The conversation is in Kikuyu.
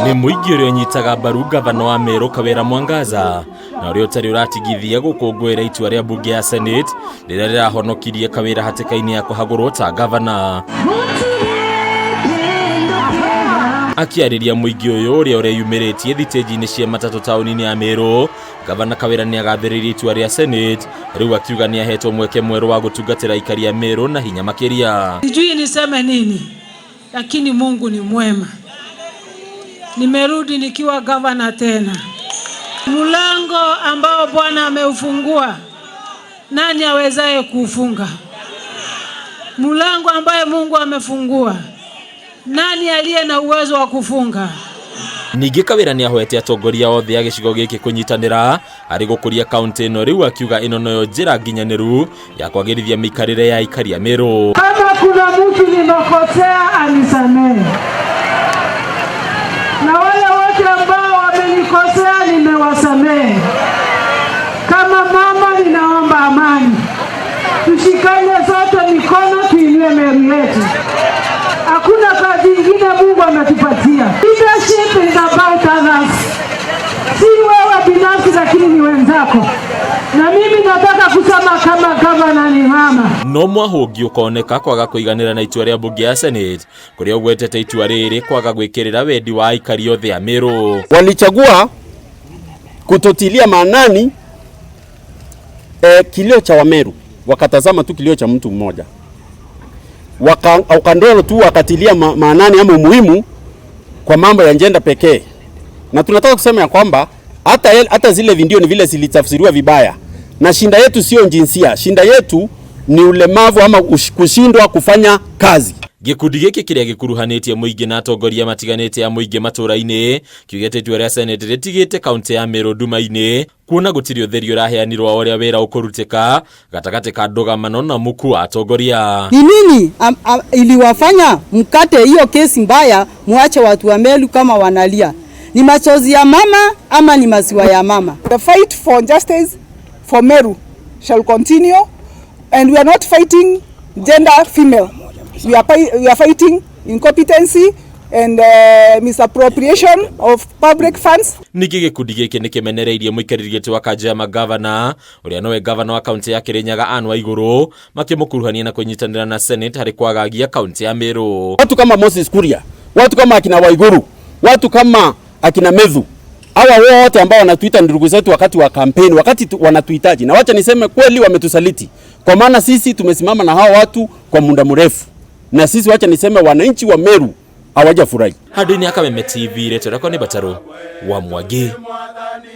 Nĩ mũingĩ ũrĩa ũnyitaga mbaru gavana wa Meru Kawĩra Mwangaza na ũrĩa ũtarĩ ũratigithia gũkũngũĩra itua rĩa mbunge ya Senate rĩrĩa rĩrahonokirie Kawĩra hatĩka-inĩ ya kũhagũrwo ta gavana. Akĩarĩria mũingĩ ũyũ ũrĩa ũreyumĩrĩtie thitĩnji-inĩ cia matatũ taũni-inĩ ya Meru, gavana Kawĩra nĩ agathĩrĩirie itua rĩa Senate rĩu akiuga nĩ ahetwo mweke mwerũ wa gũtungatĩra aikari a Meru na hinya makĩria. Sijui niseme nini, lakini Mungu ni mwema. Nimerudi nikiwa gavana tena. Mlango ambao Bwana ameufungua, nani awezaye kuufunga? Mlango ambaye Mungu amefungua, nani aliye na uwezo wa kufunga? Ningĩ Kawĩra nĩ ahoete atongoria othe a gĩcigo gĩkĩ kũnyitanĩra harĩ gũkũria kaunti ĩno rĩu akiuga ĩno noyo njĩra nginyanĩru ya kwagĩrithia mĩikarĩre ya aikari a Meru. Kama kuna mtu nimekosea anisamehe, na wale wote ambao wamenikosea nimewasamehe. Kama mama, ninaomba amani, tushikane sote mikono, tuinue Meru yetu. Hakuna kazi ingine Mungu ametupatia. Leadership is about others, si wewe binafsi, lakini ni wenzako. Na mimi nataka kusema kama gavana ni mama. No mwahũngi ũkoneka kwaga kũiganĩra na itua rĩa mbunge ya Senate kũrĩa ũgwetete itua rĩrĩ kwaga gwĩkĩrĩra wendi wa aikari othe a Meru. Walichagua kutotilia maanani kilio cha Wameru, wakatazama tu kilio cha mtu mmoja, wakandolo tu wakatilia maanani ama umuhimu kwa mambo ya gender pekee, na tunataka kusema ya kwamba hata zile vindio ni vile zilitafsiriwa vibaya, na shinda yetu sio jinsia, shinda yetu ni ulemavu ama kushindwa kufanya kazi. Gĩkundi gĩkĩ kĩrĩa gĩkuruhanĩtie mũingĩ na atongoria matiganĩte a mũingĩ matũra-inĩ kiugĩte itua rĩa Senate rĩtigĩte kaunti ya Meru nduma-inĩ kuona gũtirĩ ũtheri ũraheanirwo wa ũrĩa wĩra ũkũrutĩka gatagatĩ ka ndũgamano na muku wa atongoria. Ni nini iliwafanya mkate hiyo kesi mbaya, muache watu wa Meru kama wanalia? Ni machozi ya mama ama ni maziwa ya mama? The fight for justice for Meru shall continue, and we are not fighting gender female. We are fighting incompetency and misappropriation of public funds. Ningĩ gĩkundi gĩkĩ nĩ kĩmenereirie mũikarĩri gĩtĩ wa kanjũ ya magavana ũrĩa nowe gavana wa kaunti ya Kirinyaga Anne Waiguru makĩmũkuruhania na kũnyitanĩra na Senate harĩ kwagagia kaunti ya Meru. Watu kama Moses Kuria, watu kama akina Waiguru, watu kama akina Methu, hawa wote ambao wanatuita ndugu zetu wakati wa kampeni, wakati wanatuhitaji, na wacha niseme kweli, wametusaliti, kwa maana sisi tumesimama na hawa watu kwa muda mrefu, na sisi wacha niseme wananchi wa Meru hawajafurahi. Handũ-inĩ ya Kameme TV, rĩtwa rĩakwa nĩ Batarũ wa Mwangi.